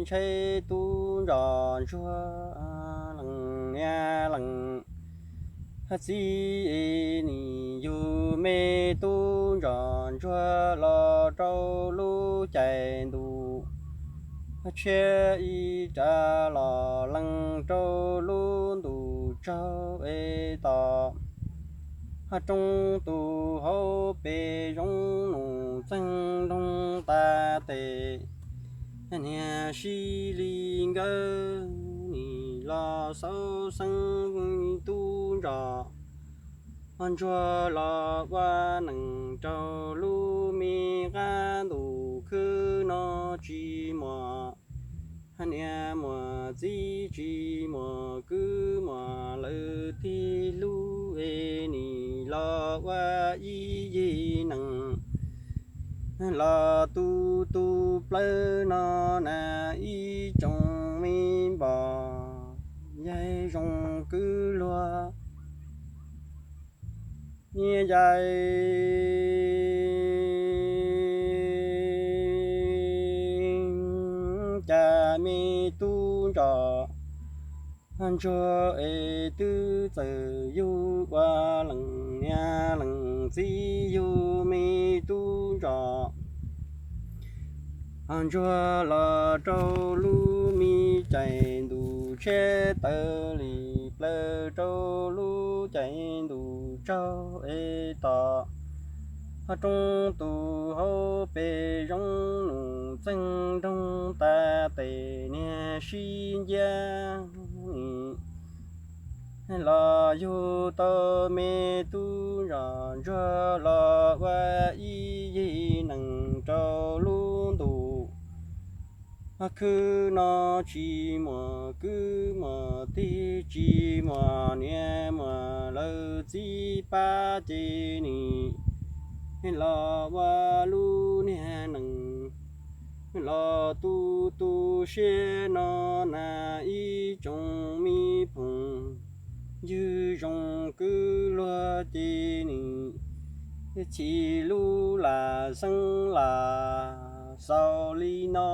tsheb tub ntsos ntsuag lees niam lees txiv, nim yug me tub ntsos ntsuag los rau lub caij ntuj tshiab ib rab los lees rau lub ntuj tsaug es tom roob tus hauv pes zoo num txeeg nroog tas tes. Niag sib li nkawd nim los xauv xeeb tub ntsos ntsuag los ua neej rau lub me qab ntuj khwb no tsis muaj niam muaj txiv tsis muaj kwv muaj lawv tig lub es nim los ua ib yig neej los tu tu plawv no na ib tsoom me npog yaig zoo kwv luag. Niam yais cas me tub ntsos ntsuag es twb txawm yug ua leej niam leej txiv yug me tub ntsos ntsuag los rau lub me caij ntuj tshiab tawv li plaws rau lub caij ntuj tsaug es tom roob tus hauv pes zoo num txeeg nroog tas tes niag sib nciab los yug tau me tub ntsos ntsuag los ua ib yig neej rau lub ntuj khwb no tsis muaj kwv muaj tij tsis muaj niam muaj lawv txiv pab ces nim los ua lub niag neej los tu tu siab no na ib tsoom me phooj ywg zoo kwv luag ces nim txhij lub lam xeeb lam xaus li no.